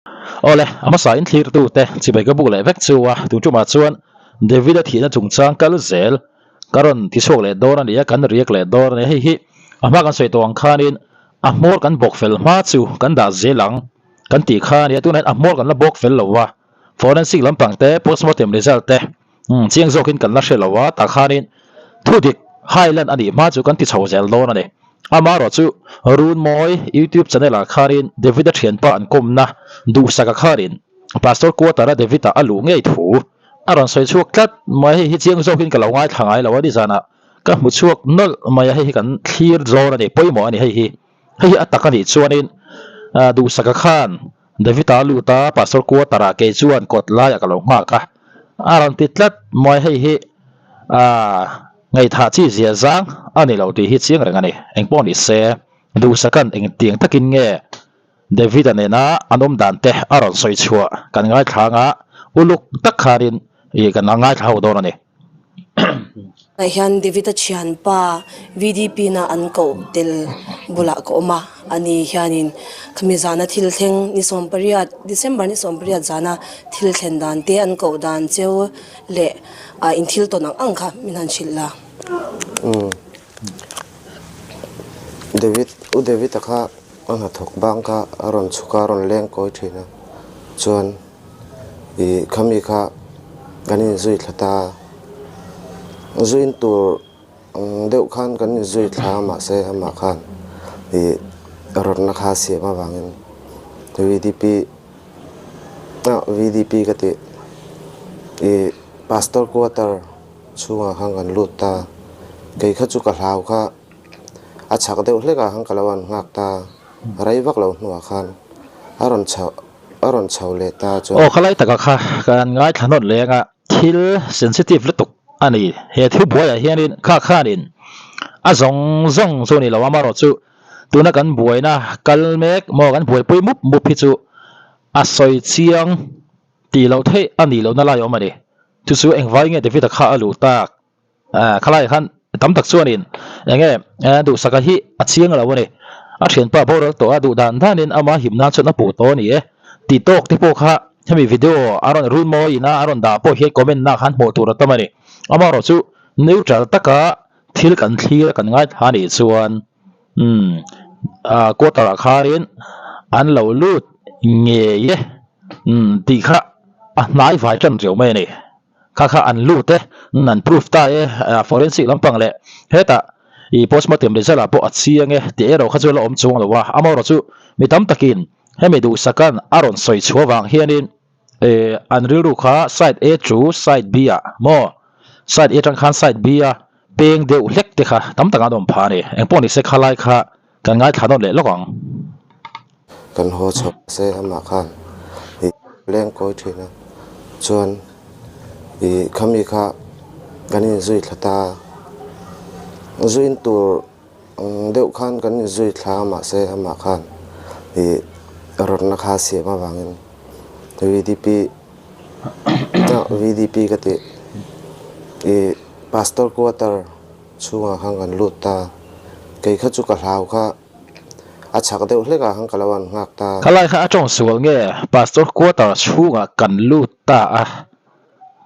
Awle, a hmasa in thlirtu te chibai ka buk leh vek chu a, tun tumah chuan David-a thihna chungchang kal zel ka rawn ti chhuak leh dawn a ni a, kan riak leh dawn a ni. Hei hi a hma kan sawi tawh ang khanin a hmawr kan bawk fel hma chu kan dah zel ang kan tih kha a ni a, tunah hian a hmawr kan la bawk fel lo a, forensic lampang te, postmortem result te chiang zawkin kan la hre lo a, tah khanin thudik highland a nih hma chu kan ti chho zel dawn a ni. Amaherawh chu Runmawi YouTube channel ah khanin David-a thianpa an kawmna duhsaka khanin Pastor quarter-a David-a a luh ngei thu a rawn sawi chhuak tlat mai. Hei hi chiang zawkin ka lo ngaithla ngai lo a, nizanah ka hmu chhuak nawlh mai a, hei hi kan thlir zawn a ni, pawimawh a ni hei hi. Hei hi a tak a nih chuanin duhsaka khan David-a a lut a, Pastor quarter-ah kei chuan kawt laiah ka lo nghak a, a rawn ti tlat mai. Hei hi ngaihthah chi zia zang a ni lo tih hi chiang reng a ni. Engpawh ni se, duhsaka'n engtiang takin nge David-a nena an awm dan te a rawn sawi chhuah kan ngaithla anga uluk tak khanin kan ngaithla ho dawn a ni. Tunah hian David-a thianpa VDP na an koh tel bulah ka awm a, ani hianin khami zana thil thleng ni 18, December ni 18 zana thil thlen dan te an koh dan cheu leh in thil tawn ang ang kha min han hrilh la. Umm David, u David-a kha a hnathawk bang kha a rawn chhuk a, a rawn leng kawi thin a, chuan Ih khami kha kan inzui thla ta a, zuin tur ang deuh khan kan inzui thla a mahse amah khan ih rawtna kha a siam avangin VDP ah VDP ka tih ih pastor quarter chhungah khan kan lut ta a, kei kha chu ka hlau kha a chhak deuh hlek ah khan ka lo an nghak ta a, rei vak lo hnuah khan a rawn chhoh. A rawn chho leh ta chuan. Aw khalai taka kha kan ngaithla nawt leng a, thil sensitive lutuk a ni. He thu buaiah hianin kha khanin a zawng zawng chu a ni lo, amaherawh chu tuna kan buaina kal mek maw kan buaipui mup mup hi chu a sawi chiang tih loh theih a nih lohna lai a awm a ni. Chu chu engvai nge David-a kha a luh tak? Khalai khan tam tak chuanin enge duhsaka hi a chiang lo a ni. A thianpa boral tawh a duh dan danin ama him nan chuan a puh tawh a ni e. Tih tawk te pawh kha hemi video a rawn run mawiin a a rawn dah pawh hian comment na khan hmuh tur a tam a ni. Amaherawh chu neutral taka thil kan thlir a kan ngaithla nih chuan umm quarter ah khanin an lo lut ngei e umm tih kha a hnai vai tan riau mai a ni. Kha kha an lut e, an proof ta e, forensic lampang leh hetah i postmortem result ah pawh a chiang e tih erawh kha chu a la awm chuang lo a, amaherawh chu mi tam takin hemi duhsakan a rawn sawi chhuah vang hianin an rilru kha side A chu side B ah maw side A atang khan side B a peng deuh hlek te kha tam tak an awm phah a ni, engpawh nise khalai kha kan ngaithla nawn leh lawk ang. Kan haw chho se amah khan i leng kawi thin a, chuan i khami kha kan inzui thla ta a, zuin tur ang deuh khan kan inzui thla a mahse amah khan i rawtna kha a siam avangin VDP VDP ka tih i pastor quarter chhungah khan kan lut ta, kei kha chu ka hlau kha. A chhak deuh hlek ah khan ka lo an nghak ta. Khalai kha a tawng sual nge Pastor quarter chhungah kan lut ta a,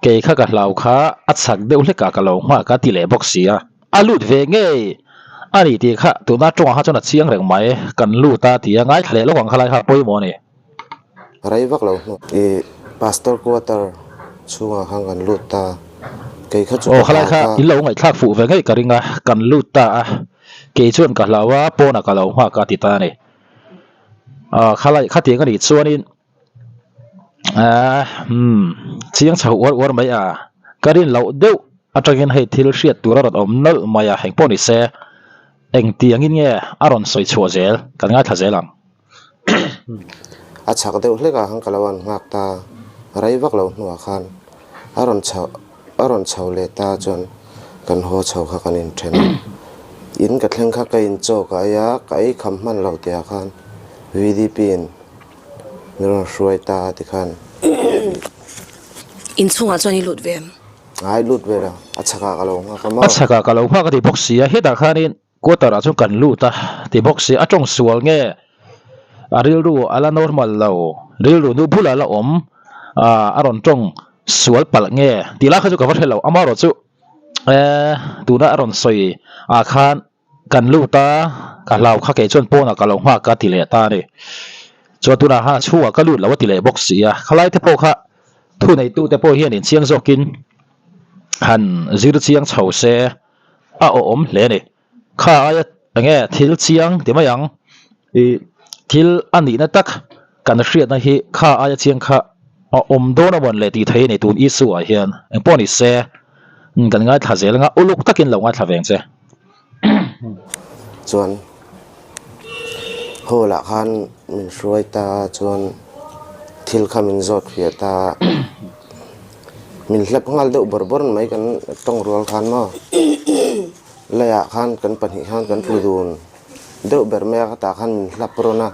kei kha ka hlau kha a chhak deuh hlek ah ka lo nghak a ti leh bawk si a, a lut ve ngei a ni tih kha tuna tawngah kha chuan a chiang reng mai, kan lut a ti a, ngaithla leh lawk ang khalai kha pawimawh a ni. Rei vak lo hnu i Pastor quarter chhungah khan kan lut ta, kei kha chu Aw ka khalai hlau kha kha. in lo ngaihthlak fuh ve ngei ka ring a, kan lut ta a. Kei chuan ka hlau a, pawnah ka lo nghak a ti ta a ni. Ah khalai khatiang a nih chuanin ah umm chiang chho uar uar mai a, ka rin loh deuh atangin hei thil hriat tur a rawn awm nawlh mai a, engpawh ni se engtiangin nge a rawn sawi chhuah zel kan ngaithla zel ang. A chhak deuh hlek ah khan ka lo an nghak ta, rei vak lo hnuah khan a rawn chho a rawn chho leh ta chuan kan haw chho kha kan inthen a, in ka thleng kha ka in chaw ka ei a, ka ei kham hman lo tih ah khan VDP in min rawn hruai ta a ti khan. Inchhungah chuan i lut ve em? Ai lut ve lo, a chhakah ka lo nghak a maw? A chhakah ka lo nghak a ti bawk si a, hetah khanin Quarter ah chuan kan lut a ti bawk si, a tawng sual nge a rilru a la normal lo Rilru nu bulah la awm a rawn tawng sual palh nge tih lai kha chu ka va hre lo. Amaherawhchu tuna a rawn sawi ah khan kan lut a, ka hlau kha kei chuan pawnah ka lo nghak a ti leh ta a ni. Chuan tunah khan a chhungah ka lut lo a ti leh bawk si a, khalai te pawh kha thuneitute pawh hian inchiang zawkin han zir chiang chho se a awhawm hle a ni. Kha aia enge thil chiang ti mai ang ih thil a nihna tak kan hriatna hi kha aia chiang kha a awm dawn a mawn le tih thei a ni tun issue ah hian engpawh ni se kan ngaithla zel anga uluk takin lo ngaithla veng che. Chuan hall ah khan min hruai ta chuan thil kha min zawt fiah ta min hlep nghal deuh bawrh bawrh mai kan tawng rual khan maw. Leiah khan kan pahnih khan kan tlu dun deuh ber mai a, ka tah khan min hlap rawn a.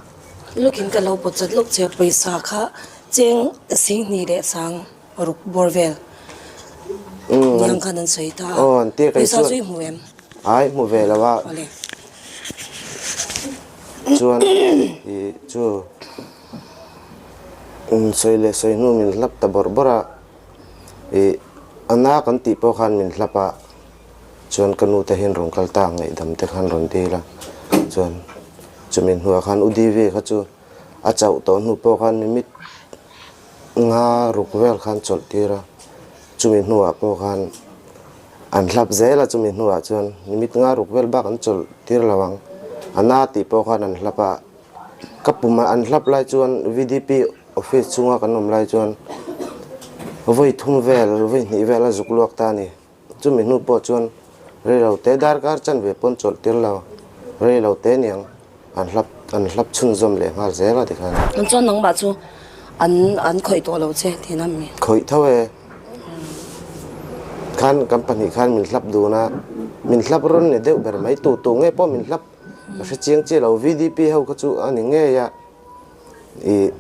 Lukin ka lo pawt chat lawk che, pawisa kha cheng singhnih leh sang ruk bawr vel niang khan an sawi ta a, pawisa chu i hmu em? Ai hmu ve lo a, chuan i chu sawi leh sawi hnu min hlap ta bawrh bawrh a, i a na kan tih pawh khan min hlap a. Chuan ka nu te hian rawn kal ta ngaihdam te khan rawn dil a, chuan chumi hnuah khan U Divi kha chu a chauh tawh hnu pawh khan mimit nga ruk vel khan chawlh tir a, chumi hnuah pawh khan an hlap zel a, chumi hnuah chuan mimit nga ruk vel bak an chawlh tir lo ang, a na tih pawh khan an hlap a, ka pum an hlap lai chuan VDP office chhunga kan awm lai chuan vawi thum vel vawi hnih vel a zuk luak ta a ni. Chumi hnu pawh chuan reilo te darkar chanve pawn chawlh tir lo, reilo te niang an hlap an hlap chhunzawm leh nghal zel a tikhan. An chuan nangmah chu an an khawih tawh lo che tih na mi? Khawih tho e. Khan kan pahnih khan min hlap dun a, min hlap rawn ni deuh ber mai, tu tu nge pawh min hlap ka hre chiang chiah lo, VDP ho kha chu a ni ngei a, ih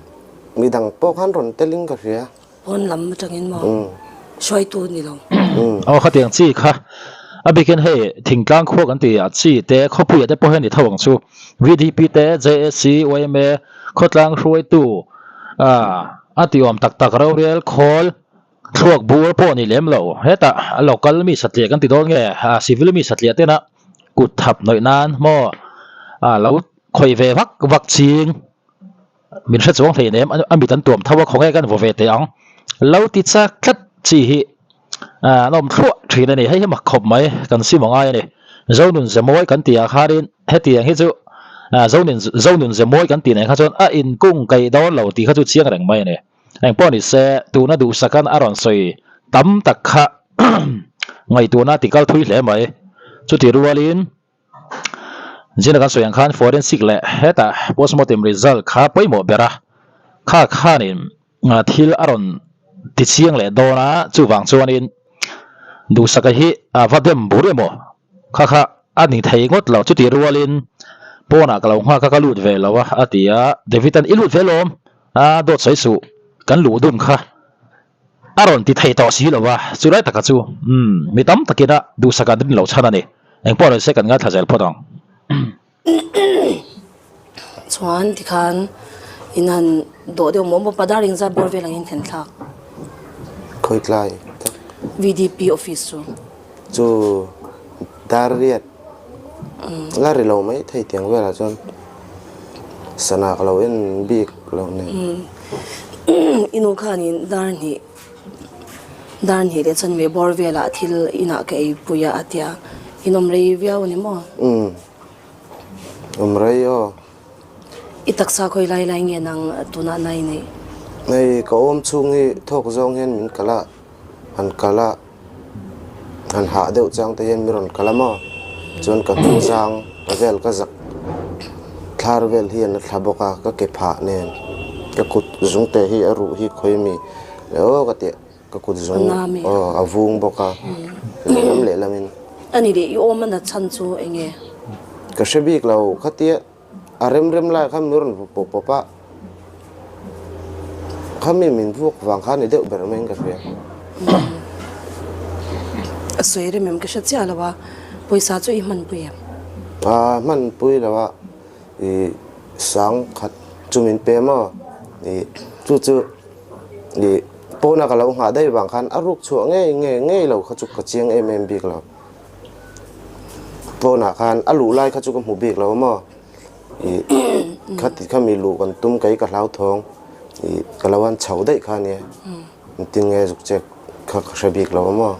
midang pawh khan rawn telin ka hria. Pawn lam atangin maw hruaitu ni lo. Aw khatiang chi kha a bikin hei thingtlang khua kan ti a chi te khawpuia te pawh hian ni tho ang chu VDP te JAC yma khawtlang hruaitu a ti awm tak tak rorel khawl thluak bur pawh ni lem lo hetah local mi satliah kan ti dawn nge civil mi satliah tena kut thap nawih nan maw lo khawih ve vak vak ching. Min hre chuang hlei nem a mit an tuam tho a khawnge kan vaw ve teh ang. Lo ti chak tlat chi hi an awm thluah thin a ni. Hei hi mak khawp mai kan sim a ngai a ni. Zonun ze mawi kan tih ah khanin hetiang hi chu Zonun Zonun ze mawi kan tih nen kha chuan a inkung kaih dawn lo tih kha chu chiang reng mai a ni. Engpawh ni se tuna duhsakan a rawn sawi tam tak kha ngaihtuahna a tikal thui hle mai. Chuti rualin. Zina kan sawi ang khan forensic leh hetah postmortem result kha pawimawh ber a, kha khanin thil a rawn ti chiang leh dawn a, chuvang chuanin duhsaka hi a va dem bur emaw kha kha a ni thei ngawt lo, chutih rualin pawnah ka lo nghak a ka lut ve lo a a ti a, David-a'n i lut ve lawm a dawt sawi suh kan luh dun kha. A rawn ti thei tawh si lo a, chu lai taka chu umm mi tam takin a duhsak an rin loh chhan a ni. Engpawh rawn se kan ngaithla zel phawt ang. Chuan tikhan in han dawh deuh maw maw padar engzat bawr vel angin thlen thlak. Khawi tlai tak. VDP office chu. Chu dar riat la ri lo mai thei tiang velah chuan sana ka lo en bik lo nen. I nu khanin dar hnih dar hnih leh chuan mei bawr velah thil inah ka ei pui a a tia in awm rei viau a ni maw? Umm awm rei aw. I taksa khawi lai lai nge nang tunah nai neih? Hei ka awm chhung hi thawk zawng hian min kal a. Han kal a, han hah deuh chang te hian mi rawn kal a maw? Chuan ka hnung zang ka vel ka zak thlar vel hian a thla bawk a, ka ke phah nen ka kut zung te hi a ruh hi khawi mi leh aw ka tih ka kut zung aw a vung bawk a lehlam lehlam in. A ni leh i awm a nat chhan chu eng nge? Ka hre bik lo khatia. A rem rem lai khan min rawn vuk pawp pawp a, khami min vuk vang khan ni deuh ber maiin ka hria. A sawi rem em ka hre chiah lo a, pawisa chu i hmanpui em? A hmanpui lo a, i sang khat chu min pe maw? I. Chu chu ih pawna ka lo nghah daih vang khan a ruk chhuah ngei ngei ngei lo kha chu ka chiang em em bik lo. Pawnah khan a luh lai kha chu ka hmu bik lo maw? Ih khati khami luh kan tum kei ka hlauthawng ih ka lo han chho daih kha ania. Engtin nge zuk check kha ka hre bik lo maw?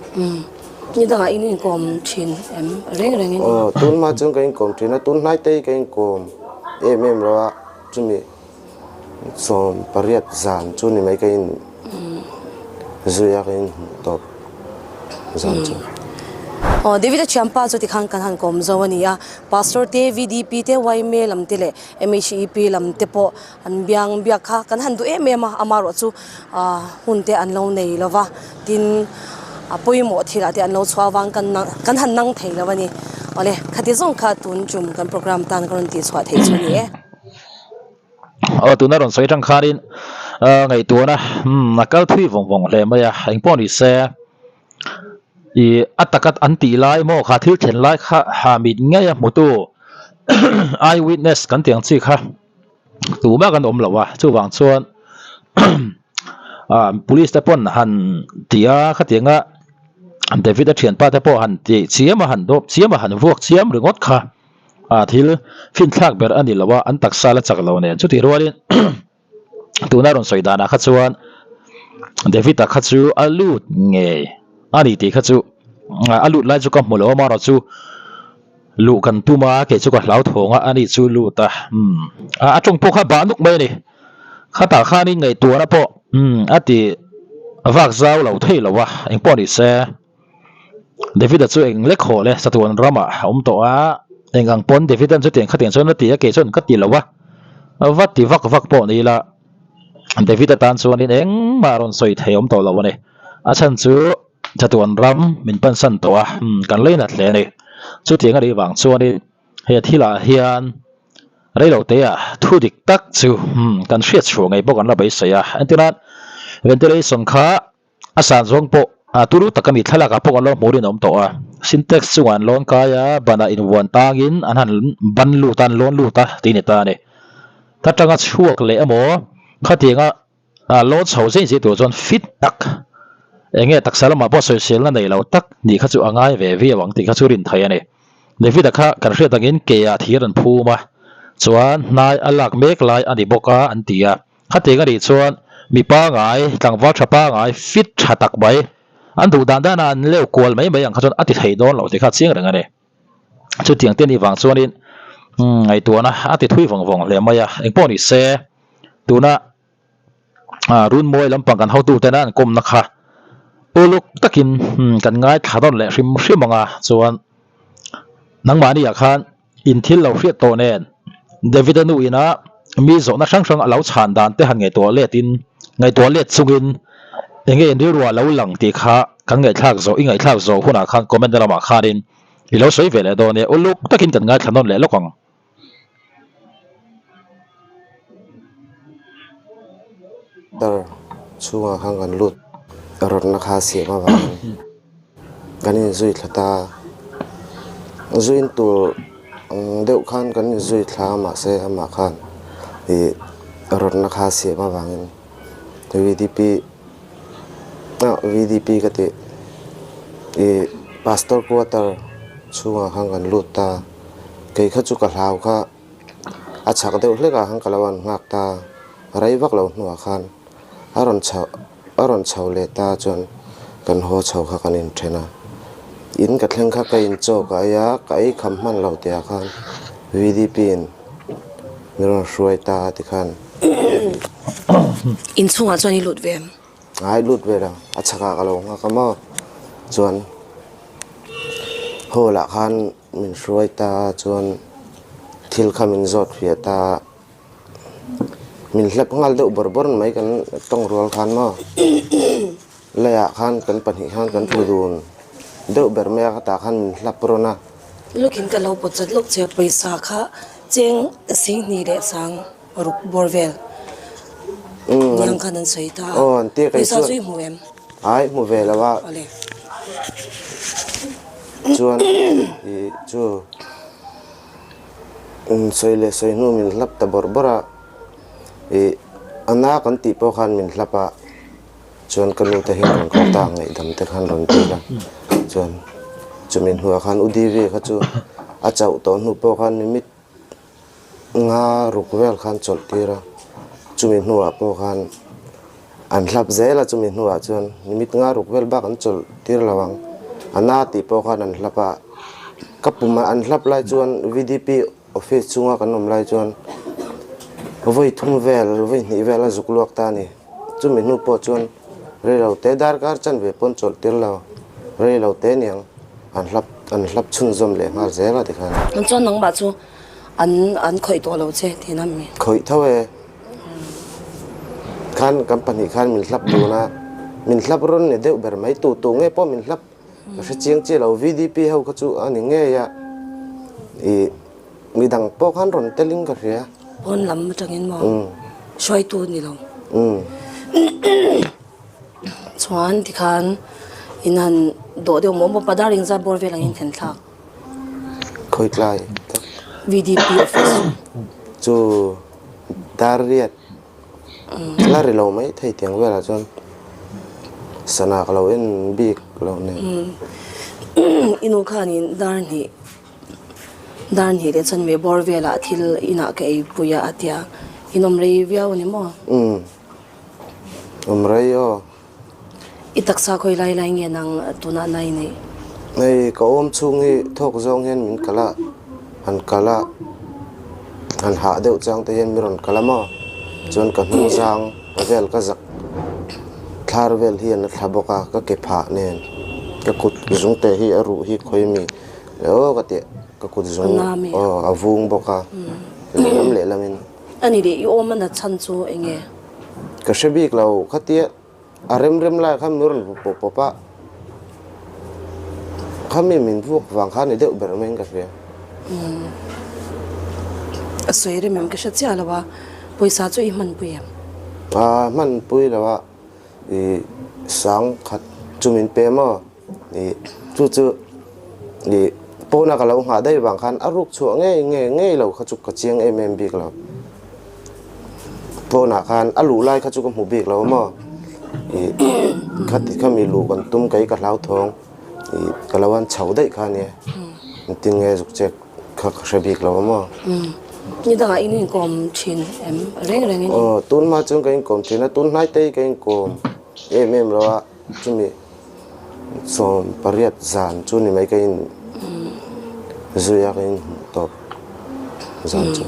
Ni dangah in inkawm thin em? Reng rengin. Aw tun hma chuan ka inkawm thin a, tun hnai te hi ka inkawm em em lo a, chumi 18 zan chu ni mai ka in zui a ka in hmuh tawp zan chu. Aw David a thianpa chu tikhan kan han kawm zo a ni a, Pastor te, VDP te, yma lam te leh MHEP lam te pawh an biang biak kha kan han duh em em a, amaherawh chu hun te an lo nei lo va, tin a pawimawh thilah te an lo chhuah avang kan kan han nang thei lo a ni. Awle khati zawng kha tun tum kan program tan ka rawn tihchhuah theih chu a ni e. Aw tuna rawn sawi atang khanin ngaihtuahna umm a kal thui vawng vawng hle mai a, engpawh ni se ih a taka an tih lai maw kha thil thlen lai kha ha mit ngei a hmutu eye witness kan tih ang chi kha tumah kan awm lo a, chuvang chuan ah police te pawn han ti a khatianga David a thianpa te pawh han tih chiam a han dawp chiam a han vuak chiam ringawt kha. Ah thil finthlak ber a ni lo a, an taksa la chak lo nen. Chutih rualin tuna rawn sawi danah kha chuan David-a kha chu a lut ngei a ni tih kha chu a lut lai chu ka hmu lo a, amaherawh chu luh kan tum a, kei chu ka hlauthawng a, ani chu lut a, umm a tawng pawh kha bah nuk mai a ni. Khatah khanin ngaihtuahna pawh umm a ti vak zau lo thei lo a, engpawh ni se. David-a chu eng lek haw le Satuan ramah a awm tawh a, eng ang pawn David-a'n chutiang khatiang chuan a ti a, kei chuan ka ti lo a, va ti vak vak pawh ni ila David-a tan chuanin engmah a rawn sawi thei awm tawh lo a ni. A chhan chu Satuan ram min pansan tawh a, kan leinat hle a ni. Chutiang a nih vang chuanin he thilah hian reilotea thu dik tak chu kan hriat chhuah ngei bawk an la beisei a, entirnan ventilation kha A san zawng pawh a turu tak a ni, thlalak ah pawh an lo hmuh rin a awm tawh a. Sintex chungah an lawn kai a, banah invuan tangin an han ban lut a, an lawn lut a tih a ni ta a ni. Ta tanga chhuak leh emaw khatianga lawn chho zei zei tur chuan fit tak, eng nge taksa lamah pawh sawiselna nei lo tak nih kha chu a ngai ve viau ang tih kha chu rin thei a ni. David-a kha kan hriat angin ke-ah thir an phum a, chuan hnai a lak mek lai a ni bawk a an ti a. Khatiang a nih chuan mi pangai, tlangval tha pangai, fit tha tak mai, an duh dan dana an leu kual mai mai ang kha chuan a ti thei dawn lo tih kha a chiang reng a ni. Chutiang te nih vang chuanin ngaihtuahna a ti thui vawng vawng hle mai a, engpawh ni se tuna Runmawi lampang kan hotutena an kawmna kha uluk takin kan ngaithla nawn leh hrim hrim ang a, chuan nangmahniah khan In thil lo hriat tawh nen David-a nu ina mi zawhna hrang hrang a lo chhan dan te han ngaihtuah let in ngaihtuah let chungin eng nge in rilruah lo lang tih kha kan ngaihthlak zawh i ngaihthlak zawh hunah khan comment na lamah khanin i lo sawi ve leh dawn nia uluk takin kan ngaithla nawn leh lawk ang. Dar chhungah khan kan lut rawtna kha siam avangin. Kan inzui thla ta a, zuin tur ang deuh khan kan inzui thla a mahse amah khan ih rawtna kha a siam avangin VDP ah VDP ka tih ih pastor quarter chhungah khan kan lut ta a, kei kha chu ka hlau kha a chhak deuh hlek ah khan ka lo an nghak ta a, rei vak lo hnuah khan a rawn chhoh. A rawn chho leh ta chuan kan haw chho kha kan inthen a, in ka thleng kha ka inchaw ka ei a, ka ei kham hman lo tih ah khan VDP in min rawn hruai ta a tikhan. Inchhungah chuan i lut ve em? Ai lut ve lo, a chhakah ka lo nghak a maw? Chuan hall ah khan min hruai ta a chuan thil kha min zawt fiah ta a. Min hlep nghal deuh bawrh bawrh mai kan tawng rual khan maw leiah khan kan pahnih khan kan tlu dun deuh ber mai a khatah khan min hlap rawn a. Lawkin ka lo pawt chat lawk che pawisa kha cheng singhnih leh sang ruk bawr vel niang khan an sawi ta a pawisa chu i hmu em? Ai hmu ve lo a chuan ih chu. Sawi leh sawi hnu min hlap ta bawrh bawrh a, ih A na kan tih pawh khan min hlap a, chuan ka nu te hian rawn kal ta ngaihdam te khan rawn dil a, chuan chumi hnuah khan U Divi kha chu a chauh tawh hnu pawh khan mimit nga ruk vel khan chawlh tir a, chumi hnuah pawh khan an hlap zel a, chumi hnuah chuan mimit nga ruk vel bak an chawlh tir lo ang, a na tih pawh khan an hlap a, ka pum an hlap lai chuan VDP Office chhunga kan awm lai chuan vawi thum vel, vawi hnih vel a zuk luak ta a ni. Chumi hnu pawh chuan rei lo te darkar chanve pawn chawlh tir lo, rei lo te niang an hlap an hlap chhunzawm leh nghal zel a tikhan. Chuan nangmah chu an an khawih tawh lo che tihna mi? Khawih tho e. Khan kan pahnih khan min hlap dun a, min hlap rawn ni deuh ber mai, tu tu nge pawh min hlap. Ka hre chiang chiah lo, VDP ho kha chu a ni ngei a, ih midang pawh khan rawn telin ka hria. Pawn lam atangin maw hruaitu ni lo. Chuan tikhan in han dawh deuh maw maw padar engzat bawr vel angin thlen thlak. Khawi tlai tak. VDP office chu. Chu dar riat. La ri lo mai thei tiang velah chuan sana ka lo en bik lo nen. I nu khanin dar hnih dar hnih leh chuan mei bawr velah thil inah ka ei pui a a tia in awm rei viau a ni maw? Umm awm rei aw. I taksa khawi lai lai nge nang tunah na i neih? Hei ka awm chhung hi thawk zawng hian min kal a, han kal a, han hah deuh chang te hian mi rawn kal a maw? Chuan ka hnung zang vel ka zak thlar vel hian a thla bawk a, ka ke phah nen ka kut zung te hi a ruh hi khawi mi leh aw ka tih ka kut zung aw a vung bawk a lehlam lehlam in. A ni leh i awm a nat chhan chu eng nge? Ka hre bik lo khatia a rem rem lai khan min rawn vu pawp pawp a, khami min vuak vang khan ni deuh ber maiin ka hria. Umm a sawi rem em ka hre chiah lo a, pawisa chu i hmanpui em? Aa hmanpui lo a, i sang khat chu min pe maw? Ih chu chu ih pawna ka lo nghah daih vang khan a ruk chhuah ngei ngei ngei lo kha chu ka chiang em em bik lo. Pawnah khan a luh lai kha chu ka hmu bik lo maw? Ih khati khami luh kan tum kei ka hlauthawng ih ka lo an chho daih kha ania engtin nge zuk check kha ka hre bik lo maw? Ni dangah in inkawm thin em reng rengin? Aw tun hma chuan ka inkawm thin a tun hnai te hi ka inkawm em em lo a. Chumi 18 zan chu ni mai ka in zui a ka in hmuh tawp zan chu.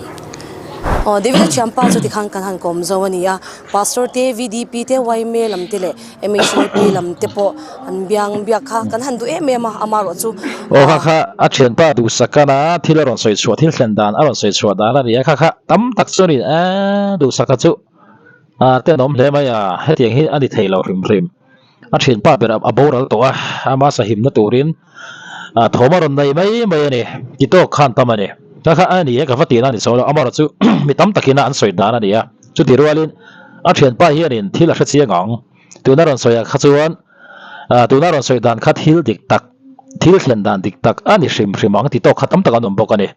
Aw David a thianpa chu tikhan kan han kawm zo a ni a, Pastor te, VDP te, yma lam te leh MHAP lam te pawh an biang biak kha kan han duh em em a, amaherawh chu. Aw kha kha a thianpa duhsakana thil a rawn sawi chhuah thil thlen dan a rawn sawi chhuah dan a ni a, kha kha tam tak chu a ni e duhsaka chu. A tenawm hle mai a, hetiang hi a ni thei lo hrim hrim. A thianpa ber a boral tawh a, ama sahimna turin thawm a rawn nei mai mai a ni. Ti tawk khan tam a ni. Ka kha a ni e, ka va tihna a ni chho lo. Amaherawh chu mi tam takin a an sawi dan a ni a. Chuti rualin a thianpa hianin thil a hre chiang ang. Tuna rawn sawi ah kha chuan tuna rawn sawi dan kha thil dik tak, thil thlen dan dik tak a ni hrim hrim ang ti tawk kha tam tak an awm bawk a ni.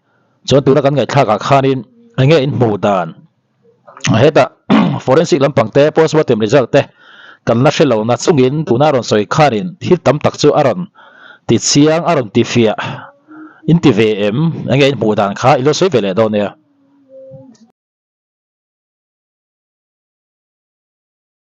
Chuan tuna kan ngaihthlak ah khanin enge in hmuh dan? Hetah forensic lampang te postmortem result te kan la hre lo na chungin tuna a rawn sawi khanin thil tam tak chu a rawn ti chiang a rawn ti fiah in ti ve em enge in hmuh dan kha i lo sawi ve leh dawn nia.